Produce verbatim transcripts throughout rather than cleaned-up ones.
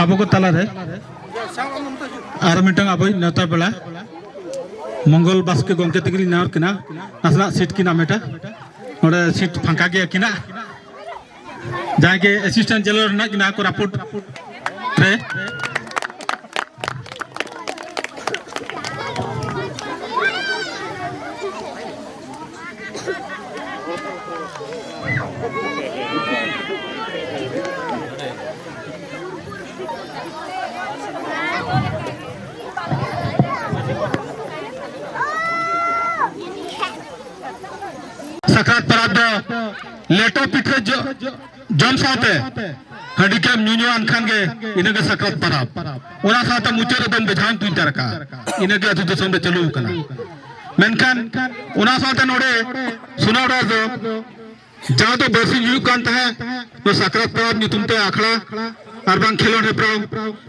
ᱟᱵᱚ ᱠᱚ ᱛᱟᱞᱟᱨᱮ ᱟᱨ ᱢᱤᱫᱴᱟᱝ ᱟᱵᱚᱭᱤᱡ ᱱᱮᱣᱛᱟ ᱯᱮᱲᱟ ᱢᱚᱝᱜᱚᱞ ᱵᱟᱥᱠᱮ ᱜᱚᱢᱠᱮ ᱛᱟᱹᱠᱤᱱ ᱞᱤᱧ ᱱᱮᱦᱚᱨ ᱠᱤᱱᱟ, ᱱᱟᱥᱮᱱᱟᱜ ᱥᱤᱴ ᱠᱤᱱ ᱦᱟᱢᱮᱴᱟ᱾ ᱱᱚᱰᱮ ᱥᱤᱴ ᱯᱷᱟᱸᱠᱟ ᱜᱮᱭᱟ ᱟᱹᱠᱤᱱᱟᱜ᱾ ᱡᱟᱦᱟᱸᱭ ᱜᱮ ᱮᱥᱤᱥᱴᱮᱱᱴ ᱡᱮᱞᱟᱨ ᱢᱮᱱᱟᱜ ᱠᱤᱱᱟ ᱠᱚᱨᱟᱯᱩᱴ ᱨᱮ, ᱥᱟᱠᱨᱟᱛ ᱯᱚᱨᱚᱵᱽ ᱫᱚ ᱞᱮᱴᱚ ᱯᱤᱴᱷᱟᱹ ᱡᱚ-, ᱡᱚᱢ ᱥᱟᱶᱛᱮ ᱦᱟᱺᱰᱤ ᱠᱚᱢ ᱧᱩ ᱧᱩᱣᱟᱱ ᱠᱷᱟᱱ ᱜᱮ ᱤᱱᱟᱹᱜᱮ ᱥᱟᱠᱨᱟᱛ ᱯᱚᱨᱚᱵᱽ᱾ ᱚᱱᱟ ᱥᱟᱶᱛᱮ ᱢᱩᱪᱟᱹᱫ ᱨᱮᱫᱚ ᱵᱮᱡᱷᱟ ᱦᱚᱸᱢ ᱛᱩᱧ ᱛᱟᱨᱟ ᱠᱟᱜᱼᱟ᱾ ᱤᱱᱟᱹᱜᱮ ᱟᱹᱛᱩ ᱫᱤᱥᱚᱢ ᱨᱮ ᱪᱟᱹᱞᱩ ᱟᱠᱟᱱᱟ᱾ ᱢᱮᱱᱠᱷᱟᱱ ᱚᱱᱟ ᱥᱟᱶᱛᱮ ᱱᱚᱰᱮ ᱥᱳᱱᱟᱰᱟᱦᱟᱨ ᱫᱚ ᱡᱟᱦᱟᱸ ᱫᱚ ᱵᱟᱨᱥᱤᱧ ᱦᱩᱭᱩᱜ ᱠᱟᱱ ᱛᱟᱦᱮᱸᱫ, ᱱᱚᱣᱟ ᱥᱟᱠᱨᱟᱛ ᱯᱚᱨᱚᱵᱽ ᱧᱩᱛᱩᱢ ᱛᱮ ᱟᱠᱷᱲᱟ ᱟᱨ ᱵᱟᱝ ᱠᱷᱮᱞᱳᱱᱰ ᱦᱮᱯᱨᱟᱣ᱾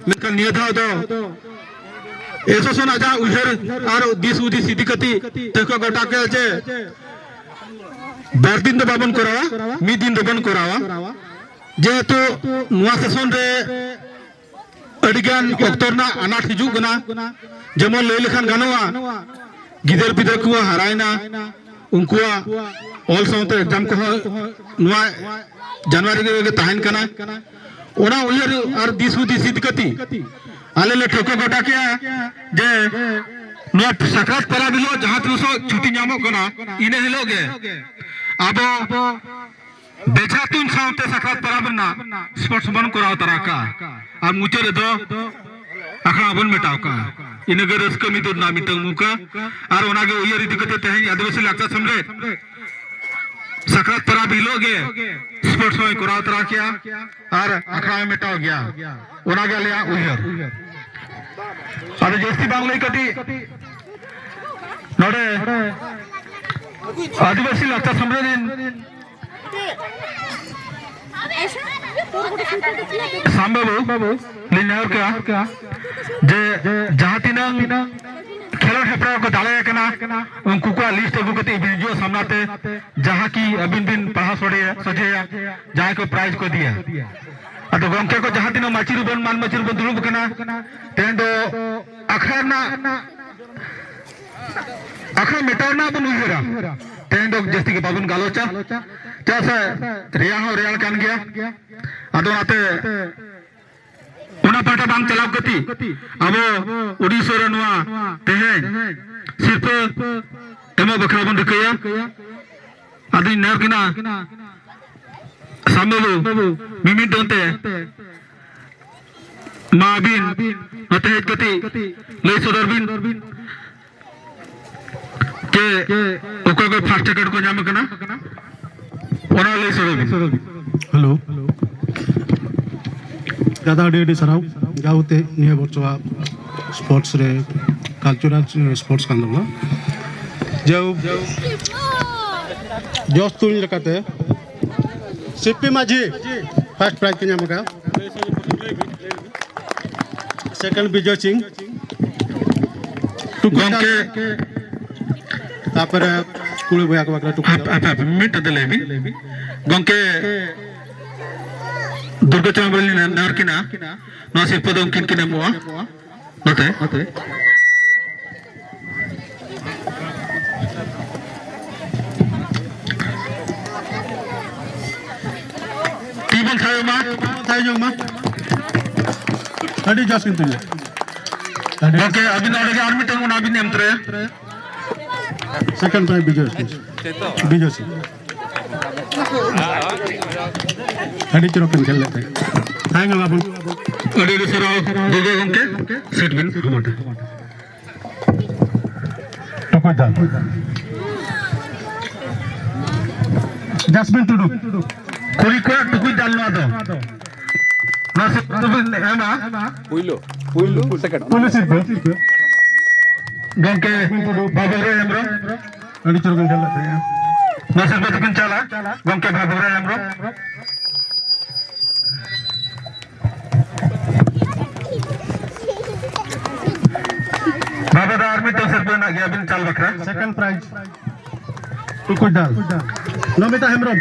ᱢᱮᱱᱠᱷᱟᱱ ᱱᱤᱭᱟᱹ ᱫᱷᱟᱣ ᱫᱚ ᱮᱥᱳᱥᱤᱭᱮᱥᱚᱱ ᱟᱡᱟᱜ ᱩᱭᱦᱟᱹᱨ ᱟᱨ ᱫᱤᱥ ᱦᱩᱫᱤᱥ ᱤᱫᱤ ᱠᱟᱛᱮ ᱴᱷᱟᱹᱣᱠᱟᱹ ᱜᱚᱴᱟ ᱠᱮᱫ ᱡᱮ ᱵᱟᱨ ᱫᱤᱱ ᱫᱚ ᱵᱟᱵᱚᱱ ᱠᱚᱨᱟᱣᱟ, ᱢᱤᱫ ᱫᱤᱱ ᱫᱚᱵᱚᱱ ᱠᱚᱨᱟᱣᱟ᱾ ᱡᱮᱦᱮᱛᱩ ᱱᱚᱣᱟ ᱥᱮᱥᱚᱱ ᱨᱮ ᱟᱹᱰᱤᱜᱟᱱ ᱚᱠᱛᱚ ᱨᱮᱱᱟᱜ ᱟᱱᱟᱴ ᱦᱤᱡᱩᱜ ᱠᱟᱱᱟ᱾ ᱡᱮᱢᱚᱱ ᱞᱟᱹᱭ ᱞᱮᱠᱷᱟᱱ ᱜᱟᱱᱚᱜᱼᱟ, ᱜᱤᱫᱟᱹᱨ ᱯᱤᱫᱟᱹᱨ ᱠᱚ ᱦᱟᱨᱟᱭᱮᱱᱟ, ᱩᱱᱠᱩᱣᱟᱜ ᱚᱞ ᱥᱟᱶᱛᱮ ᱮᱠᱡᱟᱢ ᱠᱚᱦᱚᱸ ᱱᱚᱣᱟ ᱡᱟᱱᱩᱣᱟᱨᱤ ᱨᱮᱜᱮ ᱛᱟᱦᱮᱱ ᱠᱟᱱᱟ᱾ ᱚᱱᱟ ᱩᱭᱦᱟᱹᱨ ᱟᱨ ᱫᱤᱥ ᱦᱩᱫᱤᱥ ᱤᱫᱤ ᱠᱟᱛᱮ ᱟᱞᱮ ᱞᱮ ᱴᱷᱟᱹᱣᱠᱟᱹ ᱜᱚᱴᱟ ᱠᱮᱜᱼᱟ ᱡᱮ ᱱᱚᱣᱟ ᱥᱟᱠᱨᱟᱛ ᱯᱚᱨᱚᱵᱽ ᱦᱤᱞᱳᱜ ᱡᱟᱦᱟᱸ ᱛᱤᱥᱚᱜ ᱪᱷᱩᱴᱤ ᱧᱟᱢᱚᱜ ᱠᱟᱱᱟ, ᱤᱱᱟᱹ ᱦᱤᱞᱳᱜ ᱜᱮ ᱟᱵᱚ ᱵᱮᱡᱷᱟ ᱛᱩᱧ ᱥᱟᱶᱛᱮ ᱥᱟᱠᱨᱟᱛ ᱯᱚᱨᱚᱵᱽ ᱨᱮᱱᱟᱜ ᱥᱯᱳᱨᱴᱥ ᱵᱚᱱ ᱠᱚᱨᱟᱣ ᱛᱟᱨᱟ ᱠᱟᱜᱼᱟ᱾ ᱟᱨ ᱢᱩᱪᱟᱹᱫ ᱨᱮᱫᱚ ᱟᱠᱷᱲᱟ ᱵᱚᱱ ᱢᱮᱴᱟᱣ ᱠᱟᱜᱼᱟ᱾ ᱤᱱᱟᱹᱜᱮ ᱨᱟᱹᱥᱠᱟᱹ ᱢᱤᱫ ᱨᱮᱱᱟᱜ ᱢᱤᱫᱴᱟᱝ ᱢᱚᱣᱠᱟ᱾ ᱟᱨ ᱚᱱᱟᱜᱮ ᱩᱭᱦᱟᱹᱨ ᱤᱫᱤ ᱠᱟᱛᱮ ᱛᱮᱦᱮᱧ ᱟᱹᱫᱤᱵᱟᱹᱥᱤ ᱞᱟᱠᱪᱟᱨ ᱥᱮᱢᱞᱮᱫ ᱥᱟᱠᱨᱟᱛ ᱯᱚᱨᱚᱵᱽ ᱦᱤᱞᱳᱜ ᱜᱮ ᱥᱯᱳᱨᱴᱥ ᱦᱚᱸᱭ ᱠᱚᱨᱟᱣ ᱛᱟᱨᱟ ᱠᱮᱜᱼᱟ ᱟᱨ ᱟᱠᱷᱲᱟ ᱦᱚᱸᱭ ᱢᱮᱴᱟᱣ ᱜᱮᱭᱟ᱾ ᱚᱱᱟᱜᱮ ᱟᱞᱮᱭᱟᱜ ᱩᱭᱦᱟᱹᱨ᱾ ᱟᱫᱚ ᱡᱟᱹᱥᱛᱤ ᱵᱟᱝ ᱞᱟᱹᱭ ᱠᱟᱛᱮ ᱱᱚᱰᱮ ᱟᱹᱫᱤᱵᱟᱹᱥᱤ ᱞᱟᱠᱪᱟᱨ ᱥᱮᱢᱞᱮᱫ ᱨᱮᱱ ᱥᱟᱢ ᱵᱟᱹᱵᱩ ᱞᱤᱧ ᱱᱮᱦᱚᱨ ᱠᱮᱜᱼᱟ ᱡᱮ ᱡᱟᱦᱟᱸ ᱛᱤᱱᱟᱹᱝ ᱠᱷᱮᱞᱳᱰ ᱦᱮᱯᱨᱟᱣ ᱠᱚ ᱫᱟᱲᱮ ᱟᱠᱟᱱᱟ, ᱩᱱᱠᱩ ᱠᱚᱣᱟᱜ ᱞᱤᱥᱴ ᱟᱹᱜᱩ ᱠᱟᱛᱮ ᱵᱤᱨᱡᱩᱣᱟᱜ ᱥᱟᱢᱱᱟ ᱛᱮ, ᱡᱟᱦᱟᱸ ᱠᱤ ᱟᱹᱵᱤᱱ ᱵᱤᱱ ᱯᱟᱲᱦᱟᱣ ᱥᱚᱲᱮᱭᱟ, ᱥᱚᱡᱷᱮᱭᱟ, ᱡᱟᱦᱟᱸᱭ ᱠᱚ ᱯᱨᱟᱭᱤᱡᱽ ᱠᱚ ᱤᱫᱤᱭᱟ᱾ ᱟᱫᱚ ᱜᱚᱢᱠᱮ ᱠᱚ ᱡᱟᱦᱟᱸ ᱛᱤᱱᱟᱹᱜ ᱢᱟᱹᱪᱤ ᱨᱮᱵᱚᱱ, ᱢᱟᱱ ᱢᱟᱹᱪᱤ ᱨᱮᱵᱚᱱ ᱫᱩᱲᱩᱵ ᱟᱠᱟᱱᱟ, ᱛᱮᱦᱮᱧ ᱫᱚ ᱟᱠᱷᱲᱟ ᱨᱮᱱᱟᱜ, ᱟᱠᱷᱲᱟ ᱢᱮᱴᱟᱣ ᱨᱮᱱᱟᱜ ᱵᱚᱱ ᱩᱭᱦᱟᱹᱨᱟ᱾ ᱛᱮᱦᱮᱧ ᱫᱚ ᱡᱟᱹᱥᱛᱤ ᱜᱮ ᱵᱟᱵᱚᱱ ᱜᱟᱞᱚᱪᱟ, ᱪᱮᱫᱟᱜ ᱥᱮ ᱨᱮᱭᱟᱲ ᱦᱚᱸ ᱨᱮᱭᱟᱲ ᱠᱟᱱ ᱜᱮᱭᱟ᱾ ᱟᱫᱚ ᱚᱱᱟᱛᱮ ᱚᱱᱟ ᱯᱟᱦᱴᱟ ᱵᱟᱝ ᱪᱟᱞᱟᱣ ᱠᱟᱛᱮ ᱟᱵᱚ ᱩᱰᱤᱥᱟ ᱨᱮ ᱱᱚᱣᱟ ᱛᱮᱦᱮᱧ ᱥᱤᱨᱯᱟᱹ ᱮᱢᱚᱜ ᱵᱟᱠᱷᱨᱟ ᱵᱚᱱ ᱨᱤᱠᱟᱹᱭᱟ᱾ ᱟᱫᱚᱧ ᱱᱮᱦᱚᱨ ᱠᱤᱱᱟ ᱥᱟᱢ ᱵᱟᱹᱵᱩ, ᱢᱤᱢᱤᱫ ᱫᱚᱱ ᱛᱮ ᱢᱟ ᱟᱹᱵᱤᱱ ᱱᱚᱛᱮ ᱦᱮᱡ ᱠᱟᱛᱮ ᱞᱟᱹᱭ ᱥᱚᱫᱚᱨ ᱵᱤᱱ᱾ ᱪᱮ ᱚᱠᱚᱭ ᱠᱚ ᱯᱷᱟᱥᱴ ᱴᱤᱠᱤᱴ ᱠᱚ ᱧᱟᱢ ᱟᱠᱟᱱᱟ, ᱚᱱᱟ ᱞᱟᱹᱭ ᱥᱚᱫᱚᱨ ᱵᱤᱱ᱾ ᱦᱮᱞᱳ ᱫᱟᱫᱟ, ᱟᱹᱰᱤ ᱟᱹᱰᱤ ᱥᱟᱨᱦᱟᱣ᱾ ᱡᱟᱦᱳ ᱛᱮ ᱱᱤᱭᱟᱹ ᱵᱚᱨᱥᱚᱣᱟᱜ ᱥᱯᱳᱨᱴᱥ ᱨᱮ, ᱠᱟᱞᱪᱟᱨᱟᱞ ᱥᱯᱳᱨᱴᱥ ᱠᱟᱱ ᱛᱟᱵᱚᱱᱟ᱾ ᱡᱟᱦᱳ, ᱡᱚᱥ ᱛᱩᱧ ᱞᱮᱠᱟᱛᱮ ᱥᱤᱯᱤ ᱢᱟᱹᱡᱷᱤ ᱯᱷᱟᱥᱴ ᱯᱨᱟᱭᱤᱡᱽ ᱠᱚ ᱧᱟᱢ ᱟᱠᱟᱫᱟ᱾ ᱥᱮᱠᱮᱱᱰ ᱵᱤᱡᱚᱭ ᱥᱤᱝ, ᱴᱩᱠᱩᱡ ᱜᱚᱢᱠᱮ᱾ ᱛᱟᱯᱚᱨᱮ ᱠᱩᱲᱤ ᱵᱚᱭᱦᱟ ᱠᱚ ᱵᱟᱠᱷᱨᱟ ᱴᱩᱠᱩᱡ ᱦᱟᱯ-, ᱦᱟᱯ-, ᱦᱟᱯ-, ᱢᱤᱫᱴᱟᱝ ᱫᱚ ᱞᱟᱹᱭ ᱵᱤᱱ᱾ ᱜᱚᱢᱠᱮ ᱫᱩᱨᱜᱟᱹ ᱪᱚᱨᱚᱱ ᱵᱟᱹᱞᱤ ᱱᱮᱦᱚᱨ ᱠᱤᱱᱟ, ᱱᱚᱣᱟ ᱥᱤᱨᱯᱟᱹ ᱫᱚ ᱩᱱᱠᱤᱱ ᱠᱤᱱ ᱮᱢᱚᱜᱼᱟ᱾ ᱱᱚᱛᱮ, ᱱᱚᱛᱮ᱾ ᱛᱤ ᱵᱚᱱ ᱛᱷᱟᱭᱚ ᱢᱟ, ᱛᱷᱟᱭᱚ ᱧᱚᱜ ᱢᱟ᱾ ᱟᱹᱰᱤ ᱡᱟᱹᱥᱛᱤ ᱛᱩᱞᱟᱹ᱾ ᱟᱹᱰᱤ ᱜᱚᱢᱠᱮ, ᱟᱹᱵᱤᱱ ᱚᱸᱰᱮ ᱜᱮ ᱟᱨ ᱢᱤᱫᱴᱟᱝ ᱚᱱᱟ ᱵᱤᱱ ᱮᱢ ᱛᱚᱨᱟᱭᱟ᱾ ᱥᱮᱠᱮᱱᱰ ᱯᱨᱟᱭᱤᱡᱽ ᱵᱤᱡᱚᱭ ᱥᱤᱝ᱾ ᱵᱤᱡᱚᱭ ᱥᱤᱝ᱾ ᱟᱹᱰᱤ ᱪᱚᱨᱚᱠ ᱵᱤᱱ ᱠᱷᱮᱞ ᱞᱮᱫ ᱛᱟᱦᱮᱸᱫ᱾ ᱛᱟᱭᱚᱢ ᱧᱚᱜ ᱟᱵᱚᱱ᱾ ᱟᱹᱰᱤ ᱟᱹᱰᱤ ᱥᱟᱨᱦᱟᱣ ᱜᱚᱢᱠᱮ, ᱜᱚᱢᱠᱮ, ᱥᱤᱴ ᱵᱤᱱ ᱦᱟᱢᱟᱴᱟ᱾ ᱴᱩᱠᱩᱡ ᱫᱟᱱ᱾ ᱡᱟᱥᱢᱤᱱ ᱴᱩᱰᱩ᱾ ᱠᱩᱲᱤ ᱠᱚᱣᱟᱜ ᱴᱩᱠᱩᱡ ᱫᱟᱱ ᱱᱚᱣᱟ ᱫᱚ᱾ ᱱᱚᱣᱟ ᱥᱤᱨᱯᱟᱹ ᱫᱚᱵᱤᱱ ᱮᱢᱟ᱾ ᱯᱩᱭᱞᱩ, ᱯᱩᱭᱞᱩ, ᱥᱮᱠᱮᱱᱰ᱾ ᱯᱩᱭᱞᱩ ᱥᱤᱨᱯᱟᱹ᱾ ᱜᱚᱢᱠᱮ ᱵᱟᱵᱩᱨᱟᱭ ᱦᱮᱢᱵᱨᱚᱢ᱾ ᱟᱹᱰᱤ ᱪᱚᱨᱚᱠ ᱵᱤᱱ ᱠᱷᱮᱞ ᱞᱮᱫ ᱛᱟᱦᱮᱸᱜᱼᱟ᱾ ᱱᱚᱣᱟ ᱥᱤᱨᱯᱟᱹ ᱫᱚᱵᱤᱱ ᱪᱟᱞᱟ ᱜᱚᱢᱠᱮ ᱵᱟᱵᱩᱨᱟᱭ ᱦᱮᱢᱵᱨᱚᱢ᱾ ᱵᱟᱵᱟ ᱫᱚ ᱟᱨ ᱢᱤᱫᱴᱟᱝ ᱢᱮᱱᱟᱜ ᱜᱮᱭᱟ ᱟᱹᱵᱤᱱ ᱪᱟᱞ ᱵᱟᱠᱷᱨᱟ᱾ ᱥᱮᱠᱮᱱᱰ ᱯᱨᱟᱭᱤᱡᱽ ᱴᱩᱠᱩᱡ ᱰᱟᱞ, ᱱᱚᱢᱤᱛᱟ ᱦᱮᱢᱵᱨᱚᱢ᱾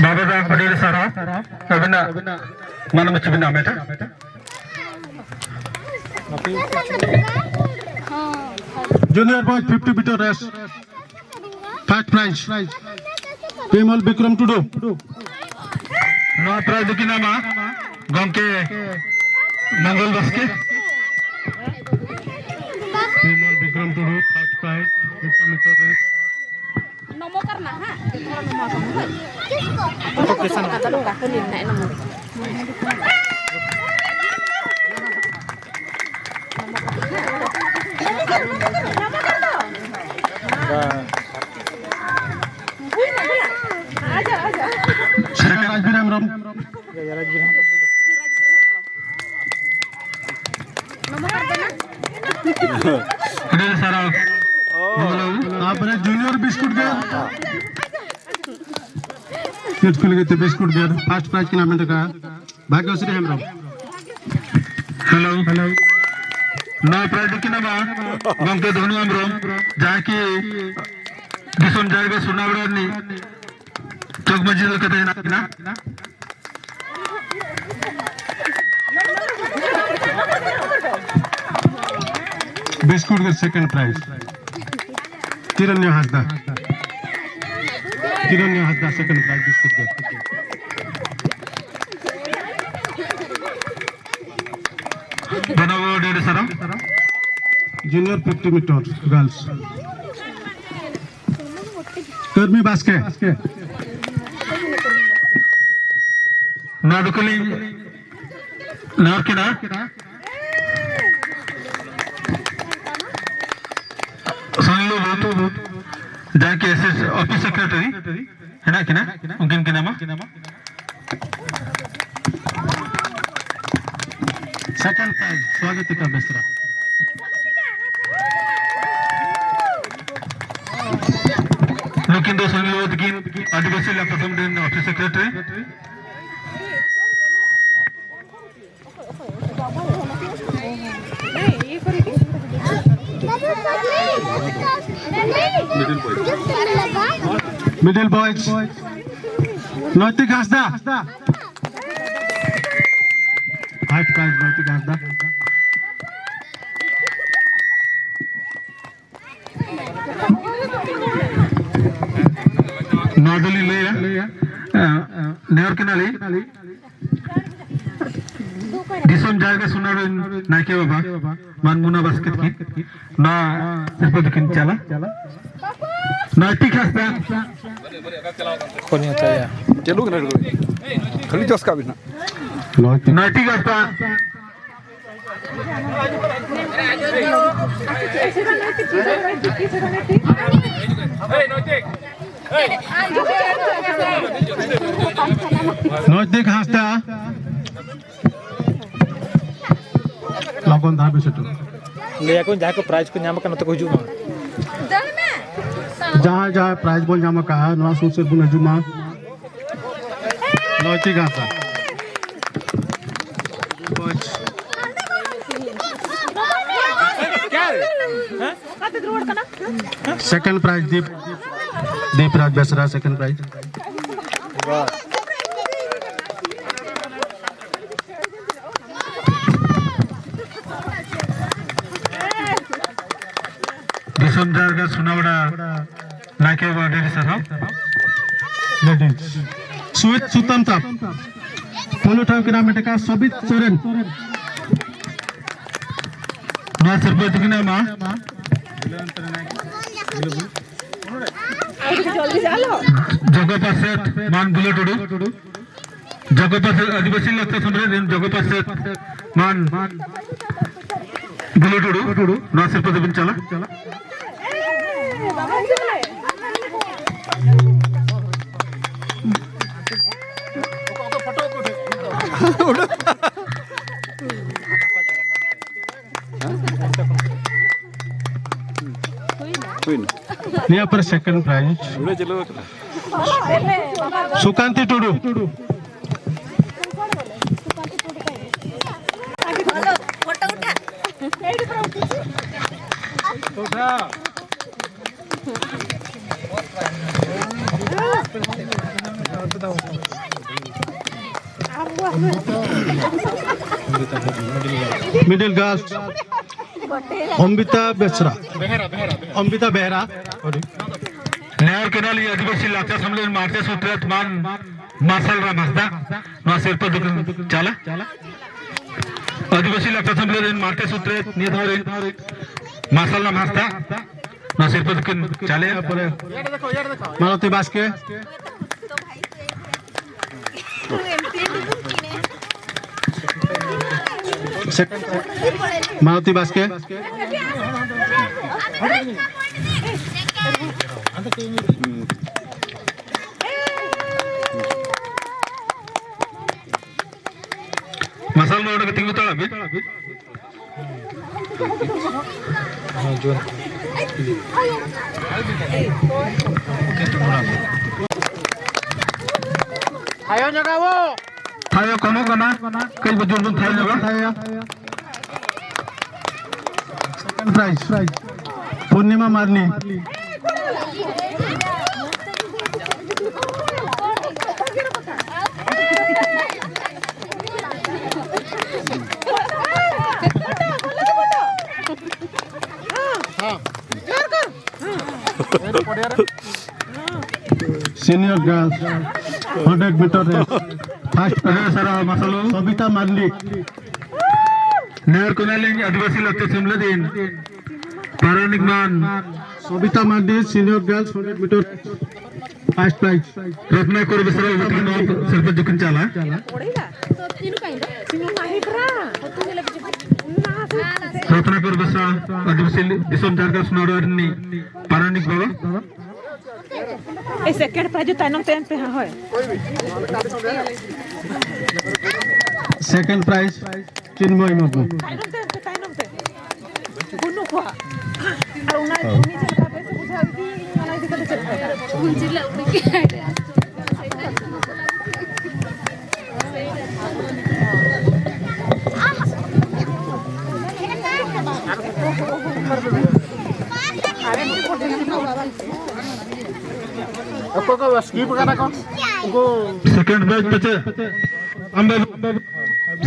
ᱵᱟᱵᱟ ᱫᱟ, ᱟᱹᱰᱤ ᱟᱹᱰᱤ ᱥᱟᱨᱦᱟᱣ᱾ ᱟᱹᱵᱤᱱᱟᱜ ᱢᱟᱱ ᱢᱩᱪᱤ ᱵᱤᱱ ᱦᱟᱢᱮᱴᱟ᱾ Junior boys fifty meter race, first prize, Bimal Bikram Tudu. ᱱᱚᱣᱟ ᱯᱨᱟᱭᱤᱡᱽ ᱫᱚᱠᱤᱱ ᱧᱟᱢᱟ ᱜᱚᱢᱠᱮ ᱢᱚᱝᱜᱚᱞ ᱵᱟᱥᱠᱮ᱾ Bimal Bikram Tudu, first prize, fifty meter race. Second Rajbir Hembrom. ᱟᱹᱰᱤ ᱥᱟᱨᱦᱟᱣ᱾ ᱛᱟᱯᱚᱨᱮ ᱡᱩᱱᱤᱭᱚᱨ ᱵᱤᱥᱠᱩᱴ ᱜᱮ᱾ ᱪᱮᱫ ᱠᱚ ᱞᱟᱹᱜᱤᱫ ᱛᱮ ᱵᱤᱥᱠᱩᱴ ᱜᱮ first prize ᱠᱤᱱ ᱦᱟᱢᱮᱴ ᱟᱠᱟᱫᱼᱟ᱾ ᱵᱷᱟᱜᱽᱭᱚᱥᱨᱤ ᱦᱮᱢᱵᱨᱚᱢ᱾ ᱦᱮᱞᱳ᱾ ᱦᱮᱞᱳ᱾ ᱱᱚᱣᱟ ᱯᱨᱟᱭᱤᱡᱽ ᱫᱚᱠᱤᱱ ᱧᱟᱢᱟ ᱜᱚᱢᱠᱮ ᱫᱷᱚᱱᱩ ᱦᱮᱢᱵᱨᱚᱢ, ᱡᱟᱦᱟᱸᱭ ᱠᱤ ᱫᱤᱥᱚᱢ ᱡᱟᱭᱜᱟ ᱥᱳᱱᱟᱵᱮᱲᱟ ᱨᱤᱱᱤᱡ ᱡᱚᱜᱽ ᱢᱟᱹᱡᱷᱤ ᱞᱮᱠᱟᱛᱮ ᱦᱮᱱᱟᱜ ᱠᱤᱱᱟ᱾ ᱵᱤᱥᱠᱩᱴ ᱜᱮ ᱥᱮᱠᱮᱱᱰ ᱯᱨᱟᱭᱤᱡᱽ᱾ ᱠᱤᱨᱚᱱᱤᱭᱟ ᱦᱟᱸᱥᱫᱟ᱾ ᱠᱤᱨᱚᱱᱤᱭᱟ ᱦᱟᱸᱥᱫᱟ ᱥᱮᱠᱮᱱᱰ ᱯᱨᱟᱭᱤᱡᱽ ᱵᱤᱥᱠᱩᱴ ᱜᱮ᱾ ᱫᱷᱚᱱᱚᱵᱟᱵᱩ ᱟᱹᱰᱤ ᱟᱹᱰᱤ ᱥᱟᱨᱦᱟᱣ᱾ Junior fifty meter girls. ᱠᱟᱹᱨᱢᱤ ᱵᱟᱥᱠᱮ᱾ ᱱᱚᱣᱟ ᱫᱚᱠᱚ ᱞᱤᱧ ᱱᱮᱦᱚᱨ ᱠᱮᱫᱟ᱾ ᱥᱟᱱᱞᱩ ᱵᱟᱹᱵᱩ, ᱡᱟᱦᱟᱸᱭ ᱠᱤ ᱮᱥ ᱮᱥ ᱚᱯᱷᱤᱥ ᱥᱮᱠᱨᱮᱴᱟᱨᱤ ᱦᱮᱱᱟᱜ ᱠᱤᱱᱟ, ᱩᱱᱠᱤᱱ ᱠᱤᱱ ᱮᱢᱟ᱾ ᱥᱮᱠᱮᱱᱰ ᱯᱨᱟᱭᱤᱡᱽ, ᱥᱣᱟᱜᱚᱛᱤᱠᱟ ᱵᱮᱥᱨᱟ᱾ ᱱᱩᱠᱤᱱ ᱫᱚ ᱥᱚᱢᱤᱨ ᱵᱟᱵᱩ ᱛᱟᱹᱠᱤᱱ, ᱟᱹᱫᱤᱵᱟᱹᱥᱤ ᱞᱟᱠᱪᱟᱨ ᱥᱚᱢᱤᱛᱤ ᱨᱮᱱ office secretary᱾ Middle boys, ᱱᱚᱭᱛᱤᱠ ᱦᱟᱸᱥᱫᱟ᱾ First prize ᱱᱚᱭᱛᱤᱠ ᱦᱟᱸᱥᱫᱟ᱾ ᱱᱚᱣᱟ ᱫᱚᱞᱤᱧ ᱞᱟᱹᱭᱟ, ᱮ, ᱱᱮᱦᱚᱨ ᱠᱟᱱᱟᱞᱤᱧ, ᱫᱤᱥᱚᱢ ᱡᱟᱦᱮᱨ ᱜᱟᱲ ᱥᱳᱱᱟ ᱨᱮᱱ ᱱᱟᱭᱠᱮ ᱵᱟᱵᱟ ᱢᱟᱱ ᱢᱩᱱᱟ ᱵᱟᱥᱠᱮ ᱛᱟᱹᱠᱤᱱ ᱱᱚᱣᱟ ᱥᱤᱨᱯᱟᱹ ᱫᱚᱠᱤᱱ ᱪᱟᱞᱟ᱾ ᱱᱚᱭᱛᱤᱠ ᱦᱟᱸᱥᱫᱟ᱾ ᱠᱷᱚᱱᱤᱭᱟ ᱛᱟᱭᱟ᱾ ᱪᱟᱹᱞᱩ ᱠᱟᱱᱟ ᱨᱮᱠᱚᱨᱰ᱾ ᱠᱷᱟᱹᱞᱤ ᱡᱚᱥ ᱠᱟᱜ ᱵᱤᱱ ᱦᱟᱸᱜ᱾ ᱱᱚᱭᱛᱤᱠ ᱦᱟᱸᱥᱫᱟ᱾ ᱱᱚᱭᱛᱤᱠ ᱦᱟᱸᱥᱫᱟ᱾ ᱞᱚᱜᱚᱱ ᱫᱷᱟᱨᱟ ᱵᱤᱱ ᱥᱮᱴᱮᱨᱚᱜ᱾ ᱞᱟᱹᱭ ᱟᱠᱚ ᱡᱟᱦᱟᱸᱭ ᱠᱚ prize ᱠᱚ ᱧᱟᱢ ᱟᱠᱟᱫ ᱱᱚᱛᱮ ᱠᱚ ᱦᱤᱡᱩᱜ ᱢᱟ᱾ ᱡᱟᱦᱟᱸᱭ ᱡᱟᱦᱟᱸᱭ prize ᱵᱚᱱ ᱧᱟᱢ ᱟᱠᱟᱫᱼᱟ, ᱱᱚᱣᱟ ᱥᱩᱨ ᱥᱮᱫ ᱵᱚᱱ ᱦᱤᱡᱩᱜ ᱢᱟ᱾ ᱱᱚᱭᱛᱤᱠ ᱦᱟᱸᱥᱫᱟ᱾ Second prize ᱫᱤᱯ, ᱫᱤᱯ ᱨᱟᱡᱽ ᱵᱮᱥᱨᱟ second prize᱾ ᱫᱤᱥᱚᱢ ᱡᱟᱨᱜᱟ ᱥᱳᱱᱟᱣᱲᱟ ᱱᱟᱭᱠᱮ ᱵᱟᱵᱟ ᱟᱹᱰᱤ ᱟᱹᱰᱤ ᱥᱟᱨᱦᱟᱣ᱾ Ladies, ᱥᱩᱭᱤᱛ ᱥᱩᱛᱟᱹᱢ ᱛᱟᱯ᱾ ᱯᱳᱭᱞᱳ ᱴᱷᱟᱶ ᱠᱤᱱ ᱦᱟᱢᱮᱴ ᱟᱠᱟᱫᱼᱟ ᱥᱚᱵᱤᱛ ᱥᱚᱨᱮᱱ᱾ ᱱᱚᱣᱟ ᱥᱤᱨᱯᱟᱹ ᱫᱚᱠᱤᱱ ᱮᱢᱟ ᱡᱚᱜᱚ ᱯᱟᱨᱥᱮᱛ ᱢᱟᱱ ᱵᱩᱞᱟᱹ ᱴᱩᱰᱩ᱾ ᱡᱚᱜᱚ ᱯᱟᱨᱥᱮᱛ ᱟᱹᱫᱤᱵᱟᱹᱥᱤ ᱞᱟᱠᱪᱟᱨ ᱥᱚᱢᱤᱛᱤ ᱨᱮᱱ ᱡᱚᱜᱚ ᱯᱟᱨᱥᱮᱛ ᱢᱟᱱ ᱵᱩᱞᱟᱹ ᱴᱩᱰᱩ, ᱱᱚᱣᱟ ᱥᱤᱨᱯᱟᱹ ᱫᱚᱵᱤᱱ ᱪᱟᱞᱟ᱾ ᱦᱩᱭᱱᱟ᱾ ᱱᱤᱭᱟᱹ ᱯᱚᱨᱮ second prize ᱥᱩᱠᱟᱱᱛᱤ ᱴᱩᱰᱩ᱾ Middle girls, Ambita Besra. Ambita Behra. ᱱᱮᱦᱚᱨ ᱠᱮᱱᱟᱞᱤᱧ ᱟᱹᱫᱤᱵᱟᱹᱥᱤ ᱞᱟᱠᱪᱟᱨ ᱥᱮᱢᱞᱮᱫ ᱢᱟᱨᱪᱮ ᱥᱩᱛᱨᱮᱛ ᱢᱟᱱ ᱢᱟᱨᱥᱟᱞ ᱨᱟᱢ ᱦᱟᱸᱥᱫᱟ ᱱᱚᱣᱟ ᱥᱤᱨᱯᱟᱹ ᱫᱚᱠᱤᱱ ᱪᱟᱞᱟ᱾ ᱟᱹᱫᱤᱵᱟᱹᱥᱤ ᱞᱟᱠᱪᱟᱨ ᱥᱮᱢᱞᱮᱫ ᱨᱮᱱ ᱢᱟᱨᱪᱮ ᱥᱩᱛᱨᱮᱛ ᱱᱤᱭᱟᱹ ᱫᱷᱟᱣ ᱨᱮᱱ ᱢᱟᱨᱥᱟᱞ ᱨᱟᱢ ᱦᱟᱸᱥᱫᱟ ᱱᱚᱣᱟ ᱥᱤᱨᱯᱟᱹ ᱫᱚᱠᱤᱱ ᱪᱟᱞᱮᱭᱟ᱾ ᱯᱚᱨᱮ ᱢᱟᱞᱚᱛᱤ ᱵᱟᱥᱠᱮ᱾ ᱢᱟᱞᱚᱛᱤ ᱵᱟᱥᱠᱮ᱾ ᱢᱟᱨᱥᱟᱞ ᱢᱟ ᱚᱸᱰᱮ ᱜᱮ ᱛᱤᱸᱜᱩ ᱦᱟᱛᱟᱲᱟᱜ ᱵᱤᱱ᱾ ᱛᱷᱟᱭᱚ ᱧᱚᱜᱟ ᱵᱚ᱾ ᱛᱷᱟᱭᱚ ᱠᱚᱢᱚᱜ ᱠᱟᱱᱟ, ᱠᱟᱹᱡ ᱵᱚ ᱡᱳᱨ ᱵᱚᱱ ᱛᱷᱟᱭᱚ ᱧᱚᱜᱟ᱾ ᱛᱷᱟᱭᱚ᱾ Second prize, ᱯᱩᱨᱱᱤᱢᱟ ᱢᱟᱨᱱᱤ᱾ Senior girls, hundred meter race, first prize, ᱥᱟᱨᱟ ᱢᱟᱥᱟᱞᱳ᱾ ᱥᱚᱵᱤᱛᱟ ᱢᱟᱨᱱᱤ᱾ ᱱᱮᱦᱚᱨ ᱠᱮᱱᱟᱞᱤᱧ ᱟᱹᱫᱤᱵᱟᱹᱥᱤ ᱞᱟᱠᱪᱟᱨ ᱥᱮᱢᱞᱮᱫ ᱨᱮᱱ ᱯᱟᱨᱟᱱᱤᱠ ᱢᱟᱱ᱾ Sabita ᱢᱟᱨᱱᱤ, senior girls, hundred meter, first prize. Ratnakara ᱵᱮᱥᱨᱟ ᱵᱟᱵᱟ ᱛᱟᱹᱠᱤᱱ ᱱᱚᱣᱟ ᱥᱤᱨᱯᱟᱹ ᱫᱚᱠᱤᱱ ᱪᱟᱞᱟ᱾ ᱨᱚᱛᱱᱟᱠᱚᱨ ᱵᱮᱥᱨᱟ, ᱟᱹᱫᱤᱵᱟᱹᱥᱤ ᱫᱤᱥᱚᱢ ᱡᱷᱟᱲᱠᱷᱚᱸᱰ ᱥᱚᱱᱟᱰᱚ ᱨᱤᱱᱤᱡ ᱯᱟᱨᱟᱱᱤᱠ ᱵᱟᱵᱟ᱾ ᱮ, second prize ᱛᱟᱭᱱᱚᱢ ᱛᱟᱭᱚᱢ ᱯᱮ ᱦᱟᱸᱜ, ᱦᱳᱭ᱾ Second prize, ᱪᱤᱱᱢᱚᱭ Murmu. ᱛᱟᱭᱱᱚᱢ ᱛᱟᱭᱚᱢ ᱯᱮ, ᱛᱟᱭᱱᱚᱢ ᱛᱮ᱾ ᱵᱟᱹᱱᱩᱜ ᱠᱚᱣᱟ᱾ ᱟᱨ ᱚᱱᱟ ᱩᱱᱤ ᱪᱮᱫ ᱞᱮᱠᱟ ᱵᱮᱥ ᱵᱩᱡᱷᱟᱹᱣ ᱚᱠᱚᱭ ᱠᱚ skip ᱠᱟᱱᱟ ᱠᱚ, ᱩᱱᱠᱩ second prize ᱯᱟᱪᱮ ᱟᱢ ᱵᱟᱹᱵᱩ,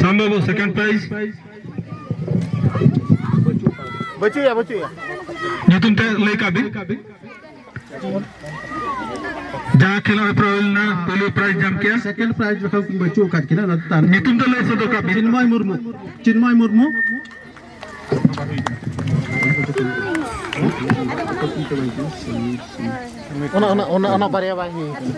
ᱥᱟᱢ ᱵᱟᱹᱵᱩ, second prize᱾ ᱵᱟᱹᱪᱩᱜᱼᱟ, ᱵᱟᱹᱪᱩᱜᱼᱟ᱾ ᱧᱩᱛᱩᱢ ᱛᱮ ᱞᱟᱹᱭ ᱠᱟᱜ ᱵᱤᱱ᱾ ᱡᱟᱦᱟᱸ ᱠᱷᱮᱞᱳᱰ ᱦᱮᱯᱨᱟᱣ ᱦᱩᱭ ᱞᱮᱱᱟ, ᱯᱳᱭᱞᱳ prize ᱧᱟᱢ ᱠᱮᱜᱼᱟ᱾ Second prize ᱡᱚᱠᱷᱚᱱ ᱵᱟᱹᱪᱩᱜ ᱟᱠᱟᱫ ᱠᱤᱱᱟ, ᱚᱱᱟ ᱛᱟᱭᱱᱚᱢ ᱧᱩᱛᱩᱢ ᱫᱚ ᱞᱟᱹᱭ ᱥᱚᱫᱚᱨ ᱠᱟᱜ ᱵᱤᱱ᱾ ᱪᱤᱱᱢᱚᱭ ᱢᱩᱨᱢᱩ, ᱪᱤᱱᱢᱚᱭ ᱢᱩᱨᱢᱩ᱾ ᱚᱱᱟ, ᱚᱱᱟ, ᱚᱱᱟ, ᱚᱱᱟ ᱵᱟᱨᱭᱟ ᱵᱟᱭ ᱦᱩᱭ ᱠᱟᱱᱟ᱾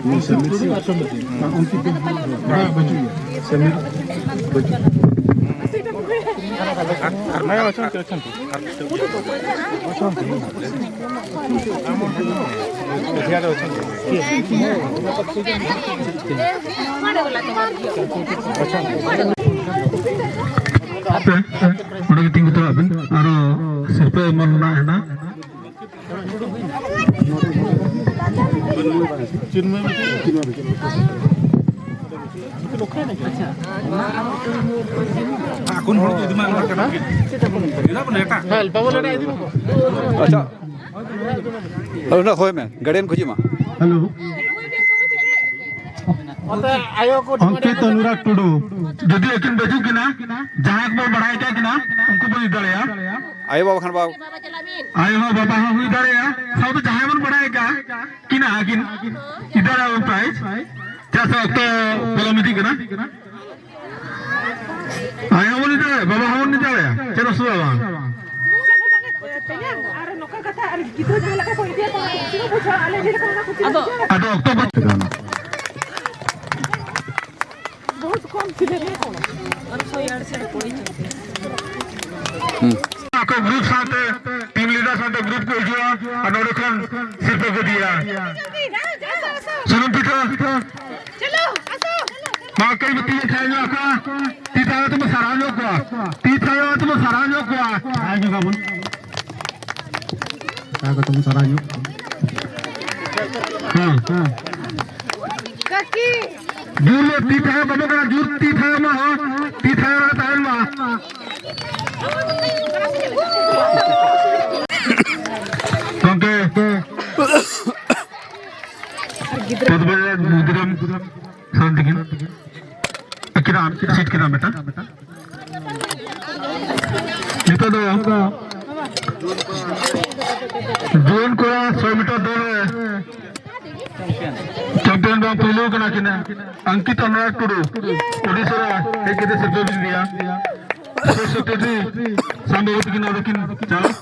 ᱟᱯᱮ ᱚᱸᱰᱮ ᱜᱮ ᱛᱤᱸᱜᱩ ᱛᱚᱨᱟᱜ ᱵᱤᱱ, ᱟᱨᱚ ᱥᱤᱨᱯᱟᱹ ᱮᱢᱚᱜ ᱨᱮᱱᱟᱜ ᱦᱮᱱᱟᱜ᱾ ᱟᱪᱪᱷᱟ᱾ ᱦᱳᱭ ᱢᱮ, ᱜᱟᱨᱰᱤᱭᱟᱱ ᱠᱚ ᱦᱤᱡᱩᱜ ᱢᱟ᱾ ᱦᱮᱞᱳ᱾ ᱚᱱᱛᱮ ᱟᱭᱳ ᱠᱚ ᱚᱝᱠᱤᱛ ᱚᱱᱩᱨᱟᱜᱽ ᱴᱩᱰᱩ, ᱡᱩᱫᱤ ᱟᱹᱠᱤᱱ ᱵᱟᱹᱪᱩᱜ ᱠᱤᱱᱟ, ᱡᱟᱦᱟᱸᱭ ᱠᱚᱵᱚᱱ ᱵᱟᱲᱟᱭ ᱠᱟᱜ ᱠᱤᱱᱟ, ᱩᱱᱠᱩ ᱵᱚᱱ ᱤᱫᱤ ᱫᱟᱲᱮᱭᱟᱜᱼᱟ᱾ ᱟᱭᱳ ᱵᱟᱵᱟ ᱠᱷᱟᱱ ᱵᱟᱵᱟ᱾ ᱟᱭᱳ ᱦᱚᱸ ᱵᱟᱵᱟ ᱦᱚᱸ ᱦᱩᱭ ᱫᱟᱲᱮᱭᱟᱜᱼᱟ, ᱥᱟᱶᱛᱮ ᱡᱟᱦᱟᱸᱭ ᱵᱚᱱ ᱵᱟᱲᱟᱭ ᱠᱟᱜ ᱠᱤᱱᱟ, ᱟᱹᱠᱤᱱ ᱤᱫᱤ ᱫᱟᱲᱮᱭᱟᱜᱼᱟ prize᱾ ᱪᱮᱫᱟᱜ ᱥᱮ ᱚᱠᱛᱚ ᱯᱚᱞᱚᱢ ᱤᱫᱤᱜ ᱠᱟᱱᱟ᱾ ᱟᱭᱳ ᱦᱚᱸᱵᱚᱱ ᱤᱫᱤ ᱫᱟᱲᱮᱭᱟᱜᱼᱟ, ᱵᱟᱵᱟ ᱦᱚᱸᱵᱚᱱ ᱤᱫᱤ ᱫᱟᱲᱮᱭᱟᱜᱼᱟ, ᱪᱮᱫ ᱚᱥᱩᱵᱤᱫᱷᱟ ᱵᱟᱝ᱾ ᱛᱮᱭᱟᱝ, ᱟᱨ ᱱᱚᱝᱠᱟ ᱠᱟᱛᱷᱟ, ᱟᱨ ᱜᱤᱫᱽᱨᱟᱹ ᱡᱟᱦᱟᱸ ᱞᱮᱠᱟ ᱠᱚ ᱤᱫᱤᱭᱟ, ᱛᱟᱦᱚᱸ ᱠᱩᱥᱤ ᱠᱚ ᱵᱩᱡᱷᱟᱹᱣᱟ, ᱟᱞᱮ ᱡᱮ ᱞᱮᱠᱟ ᱚᱱᱟ ᱠᱚ ᱟᱫᱚ, ᱟᱫᱚ ᱚᱠᱛᱚ ᱵᱟᱹᱪᱩᱜ᱾ ᱵᱚᱦᱩᱛ ᱠᱚᱢ ᱠᱷᱤᱞᱟᱹᱲᱤᱭᱟᱹ ᱠᱚ᱾ ᱟᱠᱚ group ᱥᱟᱶᱛᱮ, team leader ᱥᱟᱶᱛᱮ group ᱠᱚ ᱦᱤᱡᱩᱜᱼᱟ ᱟᱨ ᱱᱚᱰᱮ ᱠᱷᱚᱱ ᱥᱤᱨᱯᱟᱹ ᱠᱚ ᱤᱫᱤᱭᱟ᱾ ᱥᱩᱱᱩᱢ ᱯᱤᱴᱷᱟᱹ᱾ ᱢᱟ ᱠᱟᱹᱡ ᱛᱤ ᱛᱷᱟᱭᱚ ᱧᱚᱜ ᱠᱚᱣᱟ, ᱛᱤ ᱛᱷᱟᱭᱚ ᱛᱮᱵᱚ ᱥᱟᱨᱦᱟᱣ ᱧᱚᱜ ᱠᱚᱣᱟ, ᱛᱤ ᱛᱷᱟᱭᱚ ᱛᱮᱵᱚ ᱥᱟᱨᱦᱟᱣ ᱧᱚᱜ ᱠᱚᱣᱟ᱾ ᱥᱟᱨᱦᱟᱣ ᱧᱚᱜ ᱟᱵᱚᱱ᱾ ᱥᱟᱨᱦᱟᱣ ᱠᱟᱛᱮ ᱵᱚᱱ ᱥᱟᱨᱦᱟᱣ ᱧᱚᱜ ᱠᱚᱣᱟ᱾ ᱦᱮᱸ, ᱦᱮᱸ᱾ ᱡᱳᱨ ᱧᱚᱜ ᱛᱤ ᱛᱷᱟᱭᱚ ᱠᱚ ᱮᱢᱚᱜ ᱠᱟᱱᱟ, ᱡᱳᱨ ᱛᱤ ᱛᱷᱟᱭᱚ ᱢᱟ, ᱦᱚᱸ, ᱛᱤ ᱛᱷᱟᱭᱚ ᱨᱮ ᱛᱟᱦᱮᱱ ᱢᱟ᱾ ᱜᱚᱢᱠᱮ, ᱯᱚᱫᱽᱢᱚ ᱢᱩᱫᱽᱨᱟᱢ ᱥᱚᱨᱮᱱ ᱛᱟᱹᱠᱤᱱ ᱟᱹᱠᱤᱱᱟᱜ ᱥᱤᱴ ᱠᱤᱱ ᱦᱟᱢᱮᱴᱟ᱾ ᱱᱤᱛᱚᱜ ᱫᱚ ᱡᱩᱣᱟᱹᱱ ᱠᱚᱲᱟ ᱥᱚᱭ ᱢᱤᱴᱟᱨ ᱫᱟᱹᱲ ᱨᱮ ᱪᱟᱢᱯᱤᱭᱟᱱ ᱵᱟᱝ ᱯᱩᱭᱞᱩ ᱠᱟᱱᱟ ᱠᱤᱱ ᱚᱝᱠᱤᱛᱟ ᱱᱟᱭᱟᱨ ᱴᱩᱰᱩ, ᱳᱰᱤᱥᱟ ᱨᱮ ᱦᱮᱡ ᱠᱟᱛᱮ ᱥᱤᱨᱯᱟᱹ ᱵᱤᱱ ᱤᱫᱤᱭᱟ᱾ ᱥᱮᱠᱨᱮᱴᱟᱨᱤ ᱥᱟᱢᱵᱷᱟᱵᱤᱛ ᱠᱤᱱ ᱟᱫᱚ ᱠᱤᱱ ᱪᱟᱞᱟᱜ᱾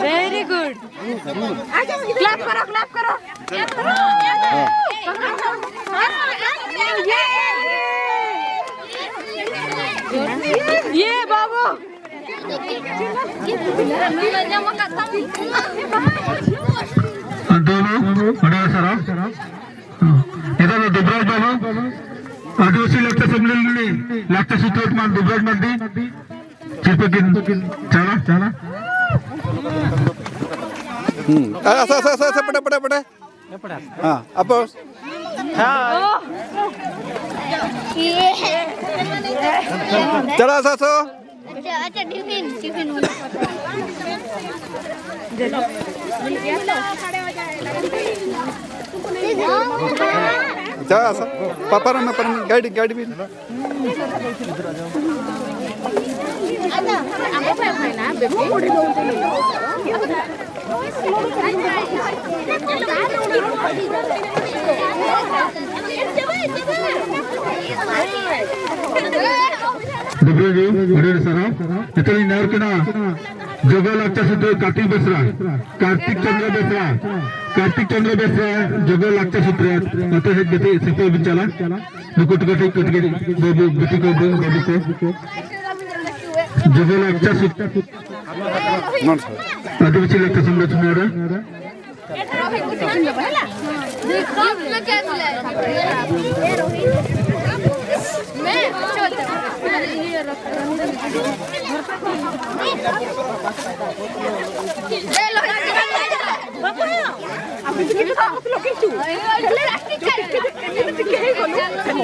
Very good. Clap करो, clap करो. ये बाबू. ᱟᱫᱚ ᱚᱸᱰᱮ ᱥᱟᱨᱟ ᱱᱤᱛᱚᱜ ᱫᱚ ᱫᱩᱵᱨᱟᱡᱽ ᱵᱟᱹᱵᱩ, ᱟᱹᱫᱤᱵᱟᱹᱥᱤ ᱞᱟᱠᱪᱟᱨ ᱥᱚᱢᱢᱮᱞᱚᱱ ᱨᱤᱱᱤᱡ ᱞᱟᱠᱪᱟᱨ ᱥᱩᱛᱨᱮᱛ ᱢᱟᱱ ᱫᱩᱵᱨᱟᱡᱽ ᱢᱟᱨᱰᱤ ᱥᱤᱨᱯᱟᱹ ᱠᱤᱱ ᱪᱟᱞᱟ, ᱪᱟᱞᱟ᱾ ᱦᱩᱸ᱾ ᱟᱥᱟ, ᱟᱥᱟ, ᱟᱥᱟ, ᱟᱥᱟ, ᱯᱮᱰᱮ, ᱯᱮᱰᱮ, ᱯᱮᱰᱮ᱾ ᱦᱮᱸ, ᱟᱯᱚᱥ᱾ ᱦᱮᱸ᱾ ᱪᱟᱞᱟ, ᱟᱥᱟ, ᱟᱥᱟ᱾ ᱟᱪᱪᱷᱟ, ᱟᱪᱪᱷᱟ, ᱴᱤᱯᱷᱤᱱ, ᱴᱤᱯᱷᱤᱱ ᱢᱚᱱᱮ ᱠᱚ᱾ ᱪᱟᱞᱟ, ᱟᱥᱟ᱾ ᱯᱟ-, ᱯᱟᱨᱚᱢ ᱢᱮ, ᱯᱟᱨᱚᱢ ᱢᱮ, ᱜᱟᱭᱤᱰ, ᱜᱟᱭᱤᱰ ᱵᱤᱱ᱾ ᱫᱩᱵᱨᱟᱡᱽ ᱵᱟᱹᱵᱩ, ᱟᱹᱰᱤ ᱟᱹᱰᱤ ᱥᱟᱨᱦᱟᱣ᱾ ᱱᱤᱛᱚᱜ ᱞᱤᱧ ᱱᱮᱦᱚᱨ ᱠᱟᱱᱟ, ᱡᱚᱜᱚ ᱞᱟᱠᱪᱟᱨ ᱥᱩᱛᱨᱮᱛ ᱠᱟᱨᱛᱤᱠ ᱵᱮᱥᱨᱟ, ᱠᱟᱨᱛᱤᱠ ᱪᱚᱸᱫᱽᱨᱚ ᱵᱮᱥᱨᱟ, ᱠᱟᱨᱛᱤᱠ ᱪᱚᱸᱫᱽᱨᱚ ᱵᱮᱥᱨᱟ, ᱡᱚᱜᱚ ᱞᱟᱠᱪᱟᱨ ᱥᱩᱛᱨᱮᱛ, ᱱᱚᱛᱮ ᱦᱮᱡ ᱠᱟᱛᱮ ᱥᱤᱨᱯᱟᱹ ᱵᱤᱱ ᱪᱟᱞᱟ᱾ ᱱᱩᱠᱩ ᱠᱟᱹᱴᱤᱡ ᱠᱟᱹᱴᱤᱡ ᱵᱟᱹᱵᱩ, ᱵᱤᱴᱤ ᱠᱚ, ᱵᱟᱹᱵᱩ, ᱵᱟᱹᱵᱩ ᱠᱚ᱾ ᱡᱚᱜᱚ ᱞᱟᱠᱪᱟᱨ ᱥᱩᱛᱨᱮᱛ, ᱟᱹᱫᱤᱵᱟᱹᱥᱤ ᱞᱟᱠᱪᱟᱨ ᱥᱚᱝᱨᱚᱠᱷᱚᱱ ᱨᱮ᱾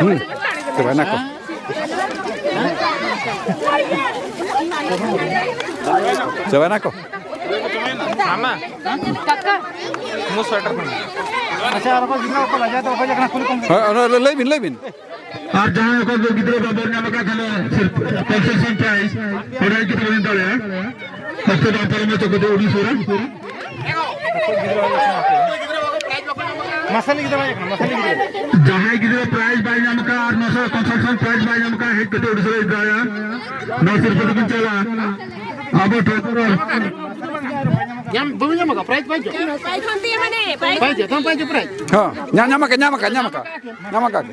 ᱦᱩᱸ, ᱪᱟᱵᱟᱭᱱᱟ ᱠᱚ᱾ ᱪᱟᱵᱟᱭᱱᱟ ᱠᱚ᱾ ᱢᱩ ᱥᱩᱭᱮᱴᱟᱨ ᱠᱷᱚᱱ᱾ ᱟᱪᱪᱷᱟ, ᱟᱨ ᱚᱠᱚᱭ ᱜᱤᱫᱽᱨᱟᱹ ᱠᱚ ᱞᱟᱡᱟᱣ ᱛᱮ ᱚᱠᱚᱭ ᱠᱟᱱᱟ ᱠᱩᱞᱤ ᱠᱚᱢ᱾ ᱦᱮᱸ, ᱚᱱᱟ ᱞᱟᱹᱭ ᱵᱤᱱ, ᱞᱟᱹᱭ ᱵᱤᱱ᱾ ᱟᱨ ᱡᱟᱦᱟᱸᱭ ᱚᱠᱚᱭ ᱠᱚ ᱜᱤᱫᱽᱨᱟᱹ ᱵᱟᱵᱚᱱ ᱧᱟᱢ ᱟᱠᱟᱫ ᱠᱷᱟᱱ ᱥᱤᱨᱯᱟᱹ, consolation prize, ᱚᱸᱰᱮ ᱜᱤᱫᱽᱨᱟᱹ ᱵᱚᱱ ᱫᱟᱲᱮᱭᱟᱜᱼᱟ᱾ ᱚᱠᱛᱚ ᱵᱟᱝ ᱯᱟᱨᱚᱢ ᱦᱚᱪᱚ ᱠᱟᱛᱮ ᱩᱰᱤ ᱥᱩᱨᱟ᱾ ᱢᱟᱥᱟᱞᱤ ᱜᱤᱫᱽᱨᱟᱹ ᱵᱟᱭ ᱠᱟᱱᱟ, ᱢᱟᱥᱟᱞᱤ ᱜᱤᱫᱽᱨᱟᱹ᱾ ᱡᱟᱦᱟᱸᱭ ᱜᱤᱫᱽᱨᱟᱹ prize ᱵᱟᱭ ᱧᱟᱢ ᱟᱠᱟᱫ ᱟᱨ ᱱᱚᱣᱟ ᱥᱚᱨ consolation prize ᱵᱟᱭ ᱧᱟᱢ ᱟᱠᱟᱫ, ᱦᱮᱡ ᱠᱟᱛᱮ ᱩᱰᱤ ᱥᱩᱨᱟ ᱤᱫᱤ ᱫᱟᱲᱮᱭᱟᱜᱼᱟ᱾ ᱱᱚᱣᱟ ᱥᱤᱨᱯᱟᱹ ᱫᱚᱵᱤᱱ ᱪᱟᱞᱟ᱾ ᱟᱵᱚ ᱴᱷᱟᱹᱠᱩᱨ᱾ ᱧᱟᱢ, ᱵᱟᱵᱤᱱ ᱧᱟᱢ ᱟᱠᱟᱫ prize, prize ᱡᱚ? prize ᱦᱚᱸ ᱛᱤᱭᱟᱹ ᱢᱟᱱᱮ, prize᱾ prize ᱡᱚ, ᱛᱟᱢ prize ᱡᱚ prize᱾ ᱦᱚᱸ, ᱧᱟᱢ, ᱧᱟᱢ ᱟᱠᱟᱫ, ᱧᱟᱢ ᱟᱠᱟᱫ, ᱧᱟᱢ ᱟᱠᱟᱫ᱾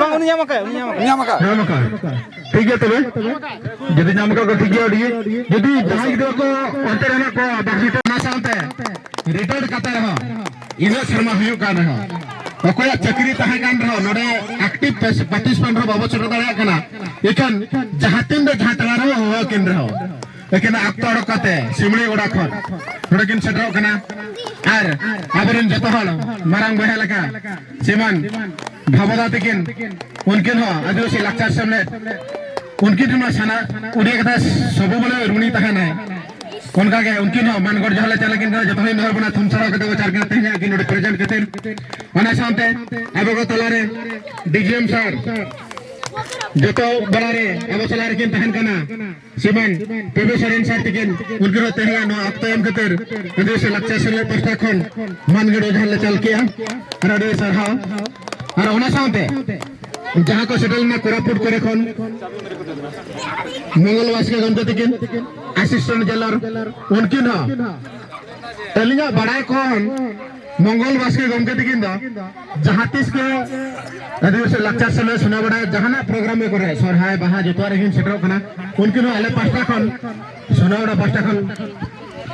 ᱵᱟᱝ, ᱩᱱᱤ ᱧᱟᱢ ᱟᱠᱟᱫ, ᱩᱱᱤ ᱧᱟᱢ ᱟᱠᱟᱫ᱾ ᱧᱟᱢ ᱟᱠᱟᱫ᱾ ᱧᱟᱢ ᱟᱠᱟᱫ᱾ ᱴᱷᱤᱠ ᱜᱮᱭᱟ ᱛᱚᱵᱮ᱾ ᱡᱩᱫᱤ ᱧᱟᱢ ᱟᱠᱟᱫ ᱠᱚ ᱴᱷᱤᱠ ᱜᱮᱭᱟ, ᱟᱹᱰᱤ ᱜᱮ᱾ ᱡᱩᱫᱤ ᱡᱟᱦᱟᱸᱭ ᱜᱤᱫᱽᱨᱟᱹ ᱠᱚ ᱚᱱᱛᱮ ᱨᱮ ᱢᱮᱱᱟᱜ ᱠᱚᱣᱟ, ᱵᱟᱥ ᱨᱤᱴᱟᱨᱱ ᱚᱱᱟ ᱥᱟᱶᱛᱮ ᱨᱤᱴᱟᱨᱱ ᱠᱟᱛᱮ ᱨᱮᱦᱚᱸ ᱤᱱᱟᱹᱜ ᱥᱮᱨᱢᱟ ᱦᱩᱭᱩᱜ ᱠᱟᱱ ᱨᱮᱦᱚᱸ, ᱚᱠᱚᱭᱟᱜ ᱪᱟᱹᱠᱨᱤ ᱛᱟᱦᱮᱸ ᱠᱟᱱ ᱨᱮᱦᱚᱸ, ᱱᱚᱰᱮ active participant ᱨᱮᱦᱚᱸ ᱵᱟᱵᱚ ᱥᱮᱴᱮᱨ ᱫᱟᱲᱮᱭᱟᱜ ᱠᱟᱱᱟ᱾ ᱮᱱᱠᱷᱟᱱ ᱡᱟᱦᱟᱸ ᱛᱤᱱ ᱨᱮ ᱡᱟᱦᱟᱸ ᱛᱟᱞᱟ ᱨᱮᱦᱚᱸ ᱦᱚᱦᱚ ᱟᱹᱠᱤᱱ ᱨᱮᱦᱚᱸ, ᱮᱠᱷᱮᱱ ᱚᱠᱛᱚ ᱚᱰᱚᱠ ᱠᱟᱛᱮ ᱥᱤᱢᱲᱤ ᱜᱚᱰᱟ ᱠᱷᱚᱱ ᱱᱚᱰᱮ ᱠᱤᱱ ᱥᱮᱴᱮᱨᱚᱜ ᱠᱟᱱᱟ᱾ ᱟᱨ ᱟᱵᱚᱨᱮᱱ ᱡᱚᱛᱚ ᱦᱚᱲ ᱢᱟᱨᱟᱝ ᱵᱚᱭᱦᱟ ᱞᱮᱠᱟ ᱥᱤᱢᱟᱱ ᱵᱷᱟᱵᱚᱫᱟ ᱛᱟᱹᱠᱤᱱ, ᱩᱱᱠᱤᱱ ᱦᱚᱸ ᱟᱹᱫᱤᱵᱟᱹᱥᱤ ᱞᱟᱠᱪᱟᱨ ᱥᱮᱢᱞᱮᱫ, ᱩᱱᱠᱤᱱ ᱨᱮᱱᱟᱜ ᱥᱟᱱᱟ ᱩᱰᱤᱭᱟ ᱠᱟᱛᱷᱟ ᱥᱚᱵᱚ ᱵᱚᱞᱮ ᱨᱩᱱᱤ ᱛᱟᱦᱮᱱᱟᱭ᱾ ᱚᱱᱠᱟ ᱜᱮ ᱩᱱᱠᱤᱱ ᱦᱚᱸ ᱢᱟᱱ ᱜᱚᱰ ᱡᱚᱦᱟᱨ ᱞᱮ ᱪᱟᱞ ᱟᱹᱠᱤᱱ ᱠᱟᱱᱟ᱾ ᱡᱚᱛᱚ ᱦᱚᱲ ᱱᱚᱰᱮ ᱵᱚᱱᱟ ᱛᱷᱩᱢ ᱥᱟᱲᱟᱣ ᱠᱟᱛᱮ ᱵᱚ ᱪᱟᱨ ᱠᱤᱱᱟ ᱛᱮᱦᱮᱧ ᱟᱹᱠᱤᱱ ᱱᱚᱰᱮ present ᱠᱷᱟᱹᱛᱤᱨ᱾ ᱚᱱᱟ ᱥᱟᱶᱛᱮ ᱟᱵᱚ ᱠᱚ ᱛᱟᱞᱟᱨᱮ D G M sir ᱡᱚᱛᱚ ᱵᱮᱲᱟ ᱨᱮ ᱟᱵᱚ ᱥᱟᱞᱟᱜ ᱨᱮᱠᱤᱱ ᱛᱟᱦᱮᱱ ᱠᱟᱱᱟ᱾ ᱥᱤᱢᱟᱱ ᱯᱨᱚᱵᱷᱩ ᱥᱚᱨᱮᱱ sir ᱛᱟᱹᱠᱤᱱ, ᱩᱱᱠᱤᱱ ᱦᱚᱸ ᱛᱮᱦᱮᱧᱟᱜ ᱱᱚᱣᱟ ᱚᱠᱛᱚ ᱮᱢ ᱠᱷᱟᱹᱛᱤᱨ ᱟᱹᱫᱤᱵᱟᱹᱥᱤ ᱞᱟᱠᱪᱟᱨ ᱥᱮᱢᱞᱮᱫ ᱯᱟᱦᱴᱟ ᱠᱷᱚᱱ ᱢᱟᱱ ᱜᱮ ᱡᱚᱦᱟᱨ ᱞᱮ ᱪᱟᱞ ᱠᱮᱜᱼᱟ᱾ ᱟᱨ ᱟᱹᱰᱤ ᱥᱟᱨᱦᱟᱣ᱾ ᱟᱨ ᱚᱱᱟ ᱥᱟᱶᱛᱮ ᱡᱟᱦᱟᱸ ᱠᱚ ᱥᱮᱴᱮᱨ ᱞᱮᱱᱟ ᱠᱳᱨᱟᱯᱩᱴ ᱠᱚᱨᱮ ᱠᱷᱚᱱ ᱢᱚᱝᱜᱚᱞ ᱵᱟᱥᱠᱮ ᱜᱚᱢᱠᱮ ᱛᱟᱹᱠᱤᱱ, assistant jailer, ᱩᱱᱠᱤᱱ ᱦᱚᱸ ᱟᱹᱞᱤᱧᱟᱜ ᱵᱟᱲᱟᱭ ᱠᱷᱚᱱ ᱢᱚᱝᱜᱚᱞ ᱵᱟᱥᱠᱮ ᱜᱚᱢᱠᱮ ᱛᱟᱹᱠᱤᱱ ᱫᱚ ᱡᱟᱦᱟᱸ ᱛᱤᱥ ᱜᱮ ᱟᱹᱫᱤᱵᱟᱹᱥᱤ ᱞᱟᱠᱪᱟᱨ ᱥᱮᱢᱞᱮᱫ ᱥᱳᱱᱟᱵᱟᱲᱟ ᱡᱟᱦᱟᱱᱟᱜ program ᱠᱚᱨᱮ, ᱥᱚᱨᱦᱟᱭ, ᱵᱟᱦᱟ, ᱡᱚᱛᱚᱣᱟᱜ ᱨᱮᱜᱮ ᱥᱮᱴᱮᱨᱚᱜ ᱠᱟᱱᱟ᱾ ᱩᱱᱠᱤᱱ ᱦᱚᱸ ᱟᱞᱮ ᱯᱟᱦᱴᱟ ᱠᱷᱚᱱ, ᱥᱳᱱᱟᱵᱟᱲᱟ ᱯᱟᱦᱴᱟ ᱠᱷᱚᱱ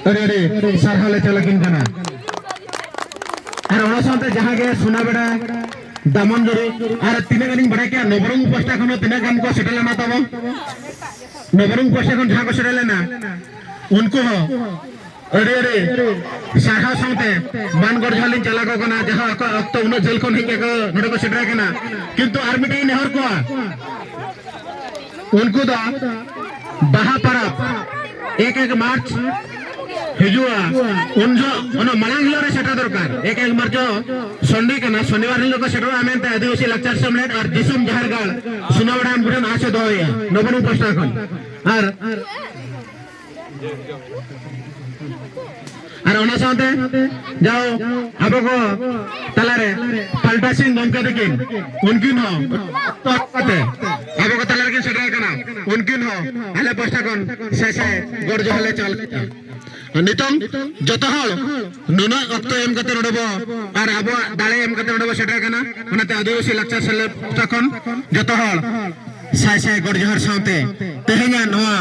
ᱟᱹᱰᱤ ᱟᱹᱰᱤ ᱥᱟᱨᱦᱟᱣ ᱞᱮ ᱪᱟᱞ ᱟᱹᱠᱤᱱ ᱠᱟᱱᱟ᱾ ᱟᱨ ᱚᱱᱟ ᱥᱟᱶᱛᱮ ᱡᱟᱦᱟᱸ ᱜᱮ ᱥᱳᱱᱟᱵᱟᱲᱟ ᱫᱟᱢᱚᱱ ᱡᱩᱨᱤ, ᱟᱨ ᱛᱤᱱᱟᱹᱜ ᱜᱟᱱᱤᱧ ᱵᱟᱲᱟᱭ ᱠᱮᱜᱼᱟ, ᱱᱚᱵᱚᱨᱚᱝ ᱯᱟᱦᱴᱟ ᱠᱷᱚᱱ ᱦᱚᱸ ᱛᱤᱱᱟᱹᱜ ᱜᱟᱱ ᱠᱚ ᱥᱮᱴᱮᱨ ᱞᱮᱱᱟ ᱛᱟᱵᱚ, ᱱᱚᱵᱚᱨᱚᱝ ᱯᱟᱦᱴᱟ ᱠᱷᱚᱱ ᱡᱟᱦᱟᱸ ᱠᱚ ᱥᱮᱴᱮᱨ ᱞᱮᱱᱟ, ᱩᱱᱠᱩ ᱦᱚᱸ ᱟᱹᱰᱤ ᱟᱹᱰᱤ ᱥᱟᱨᱦᱟᱣ ᱥᱟᱶᱛᱮ ᱢᱟᱱ ᱜᱚᱰ ᱡᱚᱦᱟᱨ ᱞᱤᱧ ᱪᱟᱞ ᱟᱠᱚ ᱠᱟᱱᱟ, ᱡᱟᱦᱟᱸ ᱟᱠᱚ ᱚᱠᱛᱚ ᱩᱱᱟᱹᱜ ᱡᱷᱟᱹᱞ ᱠᱷᱚᱱ ᱦᱮᱡ ᱠᱟᱛᱮ ᱱᱚᱰᱮ ᱠᱚ ᱥᱮᱴᱮᱨ ᱟᱠᱟᱱᱟ᱾ ᱠᱤᱱᱛᱩ ᱟᱨ ᱢᱤᱫᱴᱮᱱ ᱤᱧ ᱱᱮᱦᱚᱨ ᱠᱚᱣᱟ, ᱩᱱᱠᱩ ᱫᱚ ᱵᱟᱦᱟ ᱯᱟᱨᱟᱵᱽ ᱮᱠ ᱮᱠ ᱢᱟᱨᱪ ᱦᱤᱡᱩᱜᱼᱟ, ᱩᱱ ᱡᱚᱦᱚᱜ ᱚᱱᱟ ᱢᱟᱲᱟᱝ ᱦᱤᱞᱳᱜ ᱨᱮ ᱥᱮᱴᱮᱨ ᱫᱚᱨᱠᱟᱨ᱾ ᱮᱠ ᱮᱠ ᱢᱟᱨᱪ ᱫᱚ ᱥᱚᱱᱰᱮ ᱠᱟᱱᱟ, ᱥᱚᱱᱤᱵᱟᱨ ᱦᱤᱞᱳᱜ ᱠᱚ ᱥᱮᱴᱮᱨᱚᱜᱼᱟ ᱢᱮᱱᱛᱮ ᱟᱹᱫᱤᱵᱟᱹᱥᱤ ᱞᱟᱠᱪᱟᱨ ᱥᱮᱢᱞᱮᱫ ᱟᱨ ᱫᱤᱥᱚᱢ ᱡᱟᱦᱮᱨ ᱜᱟᱲ ᱥᱩᱱᱟᱹᱣᱲᱟ ᱟᱢ ᱠᱚᱴᱷᱮᱱ ᱟᱥ ᱮ ᱫᱚᱦᱚᱭᱮᱫᱼᱟ ᱱᱚᱵᱚᱨᱚᱝ ᱯᱟᱦᱴᱟ ᱠᱷᱚᱱ᱾ ᱟᱨ ᱟᱨ ᱚᱱᱟ ᱥᱟᱶᱛᱮ ᱡᱟᱣ ᱟᱵᱚ ᱠᱚ ᱛᱟᱞᱟᱨᱮ ᱯᱟᱞᱴᱟ ᱥᱤᱝ ᱜᱚᱢᱠᱮ ᱛᱟᱹᱠᱤᱱ, ᱩᱱᱠᱤᱱ ᱦᱚᱸ ᱚᱠᱛᱚ ᱠᱟᱛᱮ ᱟᱵᱚ ᱠᱚ ᱛᱟᱞᱟ ᱨᱮᱠᱤᱱ ᱥᱮᱴᱮᱨ ᱟᱠᱟᱱᱟ, ᱩᱱᱠᱤᱱ ᱦᱚᱸ ᱟᱞᱮ ᱯᱟᱦᱴᱟ ᱠᱷᱚᱱ ᱥᱟᱭ ᱥᱟᱭ ᱜᱚᱰ ᱡᱚᱦᱟᱨ ᱞᱮ ᱪᱟᱞ ᱠᱮᱫᱟ᱾ ᱱᱤᱛᱚᱝ ᱡᱚᱛᱚ ᱦᱚᱲ ᱱᱩᱱᱟᱹᱜ ᱚᱠᱛᱚ ᱮᱢ ᱠᱟᱛᱮ ᱱᱚᱰᱮ ᱵᱚ ᱟᱨ ᱟᱵᱚᱣᱟᱜ ᱫᱟᱲᱮ ᱮᱢ ᱠᱟᱛᱮ ᱱᱚᱰᱮ ᱵᱚ ᱥᱮᱴᱮᱨ ᱟᱠᱟᱱᱟ, ᱚᱱᱟᱛᱮ ᱟᱹᱫᱤᱵᱟᱹᱥᱤ ᱞᱟᱠᱪᱟᱨ ᱥᱮᱞᱮᱫ ᱯᱟᱦᱴᱟ ᱠᱷᱚᱱ ᱡᱚᱛᱚ ᱦᱚᱲ ᱥᱟᱭ ᱥᱟᱭ ᱜᱚᱰ ᱡᱚᱦᱟᱨ ᱥᱟᱶᱛᱮ ᱛᱮᱦᱮᱧᱟᱜ ᱱᱚᱣᱟ